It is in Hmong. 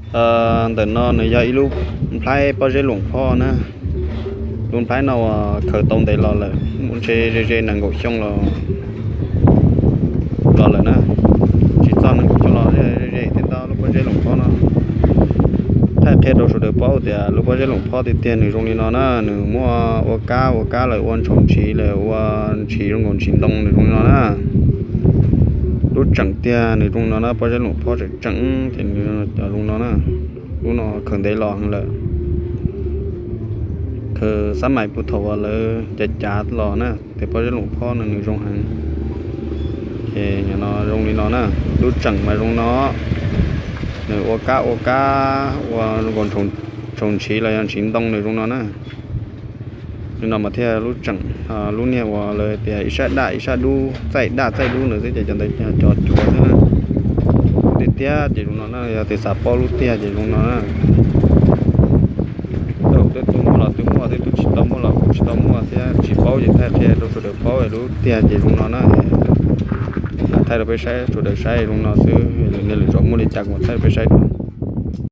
Ntawm no nws yog ib lub nplhaib pob zeb loom phob na. Lub nplhaib no uas khaws tau ntev los lawm, muaj ntshe ze ze nees nkaum xyoo los los lawm na. Tsis txog nees nkaum xyoo los ze ze thiab ntau lub pob zeb loom phob no. Thaij qhia rau sawv daws paub tias lub pob zeb loom phob tiag tiag nws zoo li no na, nws muaj ua kab ua kab lawm, ua ntshaus ntshiv lawm, ua ntshiv zoo nkaus ntshiv ntoo nws zoo li no na. Lub tseem tiag nws zoo no na, pob zeb loom phob tseem tseem ces nws cov zoo no na. Lub no khaws ntev los heev lawm, khaws xab mais puag thaum uas lawv cav cav los na, ces pob zeb loom phob no nws zoo heev. Ces no zoo li no na, lub tseem mas zoo no, nws ua kab ua kab ua nkaus ntshaus ntshiv los yog ntshiv ntoo nws zoo no na. Li no mas thiaj lub tseem, lub niag uas lawv tias ib sab daj ib sab dub, txaij daj txaij dub ntawd xwb ces cov ntawd cov cuav xwb na. Lub tiag tiag ces zoo no na, yog tias xav paub lub tiag ces zoo no na. Tej tus muaj los twb muaj, tej tus tsis tau muaj los kuj tsis tau muaj thiab, tsis paub ces thaij qhia rau sawv daws paub lub tiag ces zoo no na. Thaij rau peb saib, sawv daws saib zoo no xwb, nej lwm zaus muaj li cas kuv mam thaij rau peb saib dua.